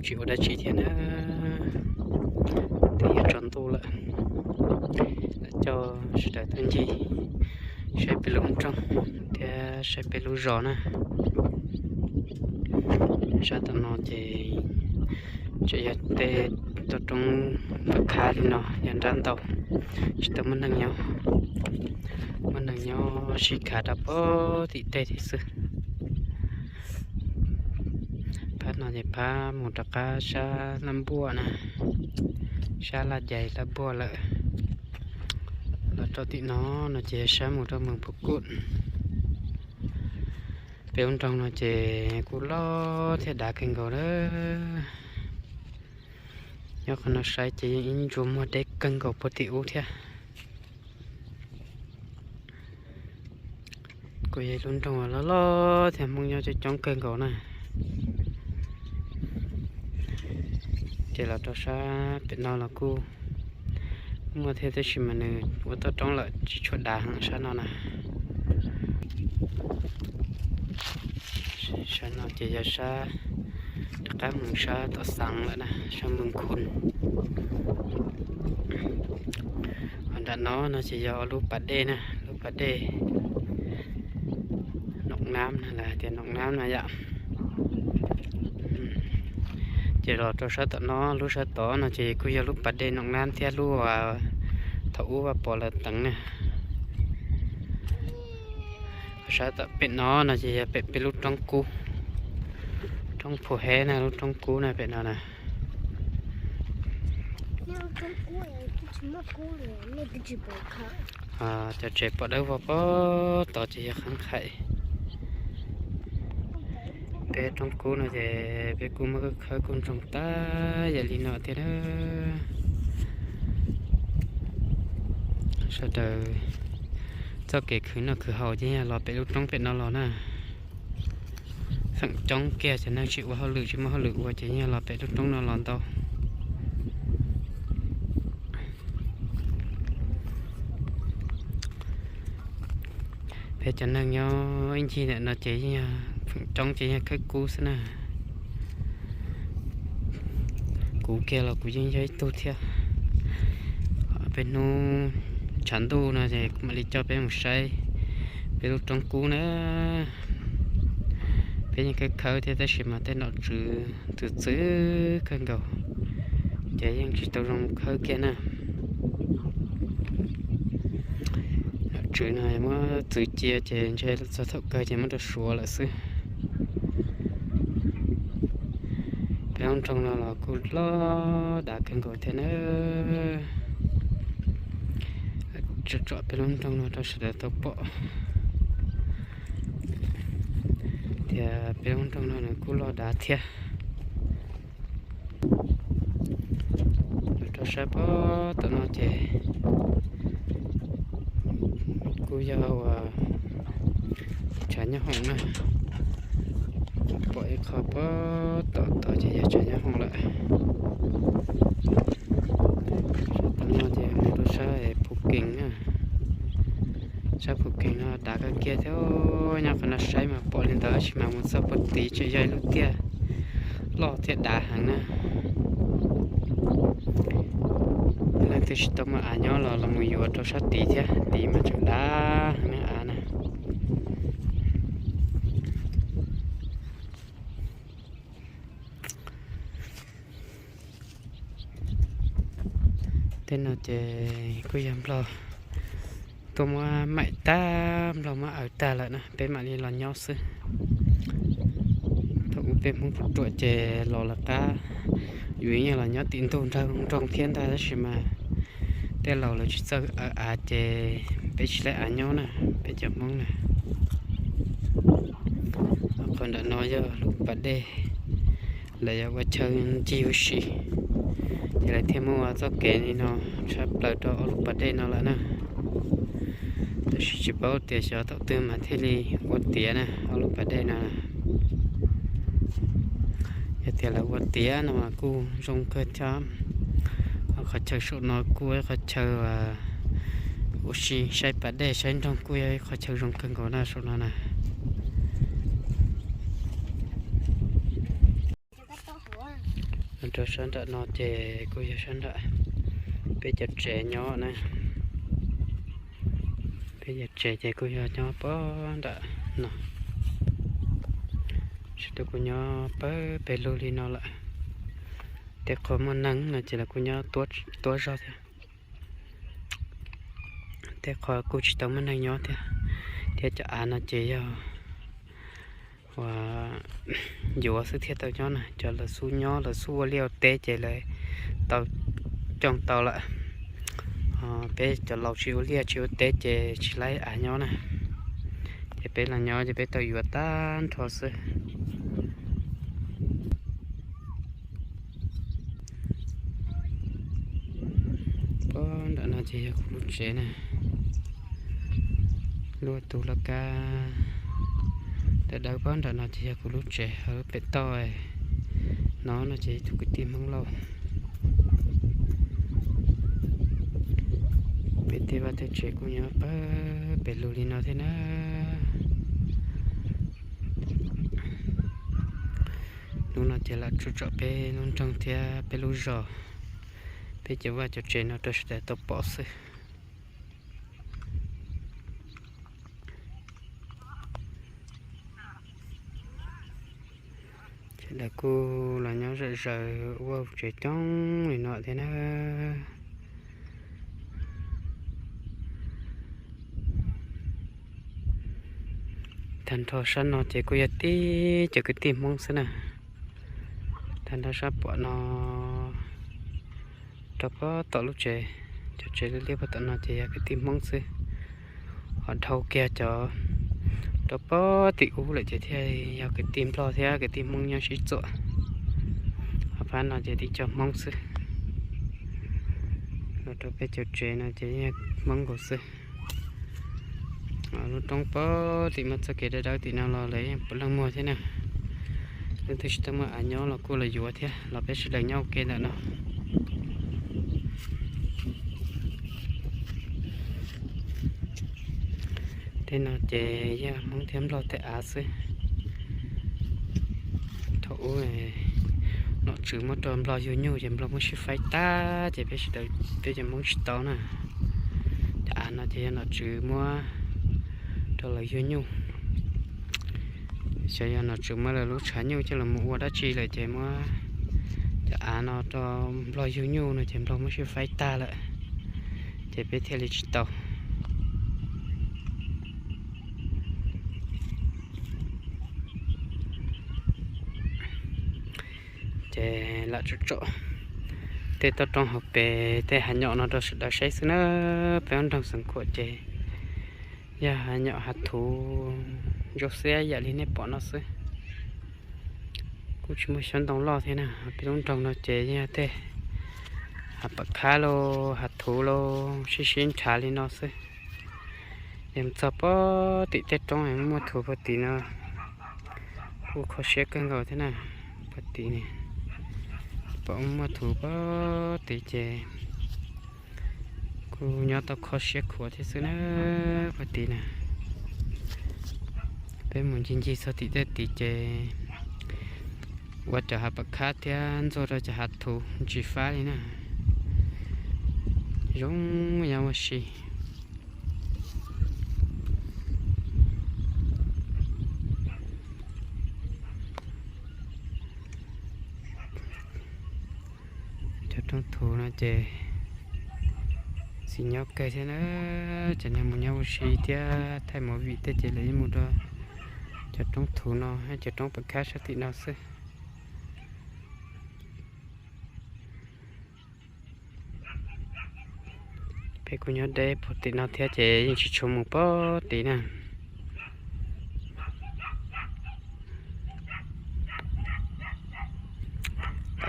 tsis ua dab tsi thiab na, twb yuav tsaus ntuj lawm. Coj sawv daws tuaj ncig saib peb lub nroog thiab saib peb lub zos na. Sab tom no ces tseem yog tej toj roob khab li no, yog nrab ntau, tsis tau muaj neeg nyob, muaj neeg nyob sib khav rau pem tim tej thiab xwb. Phab no ces phab mus rov qab sab Laj Npuaj na, sab Laj Yais Laj Npuaj lawm. Los rau tim no no ces sab mus rau Moos Phu Kuj. Peb lub nroog no ces kuj loj thiab dav kawg nkaus lawm. Nyob qhov no saib ces yeej ib ntsuas muag deb kawg nkaus puag tim ub thiab. Kuj yog ib lub nroog uas loj loj thiab Hmoob nyob coob coob kawg nkaus na. Ces los rau sab pem no los kuj muaj thiab tab sis mas nws ua toj roob lawm tsis tshua dav heev sab no na. Sab no ces yog sab rov qab mus sab tom Xeev lawm na, sab Moos Khu. Ho nram no no ces yog lub pas dej na, lub pas dej Noo Nab no, lawv hais tias Noo Nab no yom. Ces los rau sab tom no, lub sab tod no ces kuj yog lub pas dej Noo Nab thiab lub uas thaum ub Vaj Pov lawv teev na. Sab tom pem no no ces yog pem peb lub roob kub, roob Phu Heb na, lub roob kub na pem no na. Cov tsev pom dawb vog pem tod ces yog Qhab Qhaim. Peb roob kub no ces peb kuj muaj khawb khawb kuj ntsoog tag yam li no thiab na. Sawv daws txoj kev khwv noj khwv haus ces yog los pem lub roob pem no los na. Feem coob kiag cov neeg tsis ua hauj lwm tsis muaj hauj lwm ua ces yog los pem lub roob no los ntau. Peb cov neeg nyob ib ncig ntawm no ces yeej yog feem coob ces yog khawb kub xwb na. Kuv kiag los kuv yeej yog ib tug thiab. Peb hnub tshav ntuj no ces kuv mam li coj peb mus saib peb lub roob kub na. Peb yeej khawb khawb thiab tab sis mas tej nom tswv txwv txwv kawg nkaus ces yeej tsis tau zoo mus khawb kiag na. Nom tswv no muab txwv cia ces ntshe txog thaum kawg ces muab rau suav lawm xwb. Peb lub nroog no los kuj loj dav kawg nkaus thiab na. Tsom tsom peb lub nroog no rau sawv daws tau pom tias peb lub nroog no nws kuj loj dav thiab. Los rau sab pem tom no ces kuj yog uas tshav nyob hoom na. Pom ib qho pem tom tod ces yog tshav nyob hoom lawm. Sab tom no ces mus rau sab Phu Kees na. Sab Phu Kees no dav kawg kiag thiab. Nyob qhov no saib mas pom li ntawd tab sis mas mus txog puag tid tseem yog ib lub tiaj loj thiab dav heev na. Leej twg tsis tau muaj av nyob los los mus yuav rau sab tid thiab, tid mas tseem dav heev na av na. Tej no ces kuj yog nplog tuaj muab maim tag, nplog muab aws tag lawm na, peb mam li los nyob xwb. Thaum ub peb Hmoob ruam ruam ces los lawv qab, yus yeej los nyob tim ntug nroog thiab ntag tab sis mas tej laus lawv tsis txawj aws av ces peb tsis laib av nyob na, peb cov Hmoob na. Qhov nram no yog lub pas dej, lawv yog ua chaw ncig ua si, ces lawv thiaj muaj txoj kev li no tshaj plaws rau ob lub pas dej no lawm na. Tab sis tsis paub tias xyov thaum twg mas thiaj li ua tiav na ob lub pas dej no. Yog tias lawv ua tiav no mas kuj zoo kawg thiab. Qhov chaw saum no kuj ib qhov chaw ua si saib pas dej saib nroog kuj yog ib qhov chaw zoo kawg nkaus na saum no na. Los rau sab nram no ces kuj yog sab nram peb cov tsev nyob na. Peb cov tsev ces kuj yog nyob puag nram no. Sawv daws kuj nyob pawg pes lug li no lawm. Tej qhov muaj neeg no ces lawv kuj nyob tuab zog thiab. Tej qhov kuj tsis tau muaj neeg nyob thiab, thiab cov av no ces yog uas yuav xwb thiaj tau nyob na. Cov lawv xub nyob lawv xub ua liaj ua teb ces lawv tau coj tau lawm. Peb cov laus tsis ua liaj tsis ua teb ces tsis laib av nyob na. Ces peb los nyob ces peb tau yuav tag nrho xwb. Puag nram no ces yog kuv lub tsev na. Lub tus laj kab dawb dawb puag nram no ces yog kuv lub tsev, ho lub pem toj no no ces yog tus kwv tij Hmoob Lauj. Peb tej vaj tej tsev kuj nyob pawg pes lug li no thiab na. Hnub no ces lam tsuas tsom peb lub nroog thiab peb lub zos, peb cov vaj cov tsev no rau sawv daws tau pom xwb. Sawv daws kuj los nyob zom zaws ua tsev coob li no thiab na. Tag nrho sab no ces kuj yog tib cov kwv tij Hmoob xwb na. Tag nrho sab pom no rau puag tom lub tsev, cov tsev liab liab puag tom no ces yog kwv tij Hmoob xwb. Ho dhau kiag cov rau puag tim ub lawm ces thiaj yog kwv tij Nplog thiab kwv tij Hmoob nyob sib txuam. Ho phab no ces tib co Hmoob xwb. Los rau peb cov tsev no ces yog Hmoob nkaus xwb. Lub roob puag tim muaj txoj kev dawb dawb tim no los lawv yeej puav leej muag thiab na. Leej twg tsis tau muaj av nyob los kuj los yuav thiab, los peb sawv daws nyob ua ke ntawm no. Tej no ces yog Hmoob thiab Nplog tej av xwb. Thaum ub nom tswv muab rau Nplog yug nyuj ces Nplog muab sib faib tag ces peb sawv daws peb cov Hmoob tsis tau na. Cov av no ces yog nom tswv muab rau lawv yug nyuj. Xyov yog nom tswv muab lawv lub tshav nyuj coj los mus ua dab tsi lawm ces muab cov av no rau Nplog yug nyuj no ces Nplog muab sib faib tag lawm, ces peb thiaj li tsis tau. Ces lam tsom tsom tej toj roob hauv pes tej hav nyom no rau sawv daws saib xwb na. Peb lub nroog Xeev Khuam ces yog hav nyom hav thuv ntsuab xiab yam li nej pom no xwb. Kuj tsis muaj xyoob ntoo loj thiab na. Peb lub nroog no ces yog tej hav pam khab lauj hav thuv lauj sib sib nrhav li no xwb. Yog mus txog puag tim tej roob muaj thuv puag tim no kuj kho siab kawg nkaus thiab na. Puag tim, pom muaj thuv puag tim ces kuj nyob tau kho siab khuav thiab xwb na. Puag tim na, peb mus ncig ncig txog tim tej tid ces ua cov hav pam khab thiab ntxuag rau cov hav thuv ntsis fab li na. Zoo nyob ua si. Cov roob thuv no ces txim nyob kawg thiab na. Cov neeg mus nyob ua si thiab thaij movie tej ces lawv yeej mus rau cov roob thuv no, cov roob pam khab sab tim no xwb. Peb kuj nyob deb puag tim no thiab ces yeej tsis tshua mus puag tid na.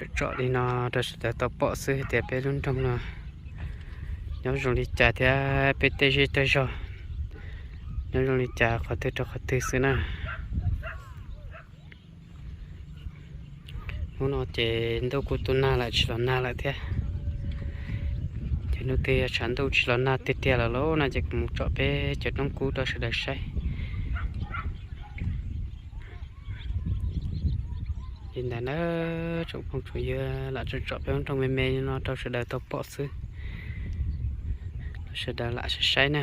Tsom tsom li no rau sawv daws tau pom xwb tias peb lub nroog no nyob zoo li cas thiab peb tej zej tej zog nyob zoo li cas qhov twg rau qhov twg xwb na. Hnub no ces ntuj kuj tu nag lawm tsis los nag lawm thiab. Ces hnub twg tshav ntuj tsis los nag tiag tiag lawm lauj no ces kuv mus tsom peb cov roob kub rau sawv daws saib. Li ntawd na, tsoom phooj tsoom ywg, lam tso tsom peb lub nroog me me no rau sawv daws tau pom xwb, sawv daws lam saib saib na.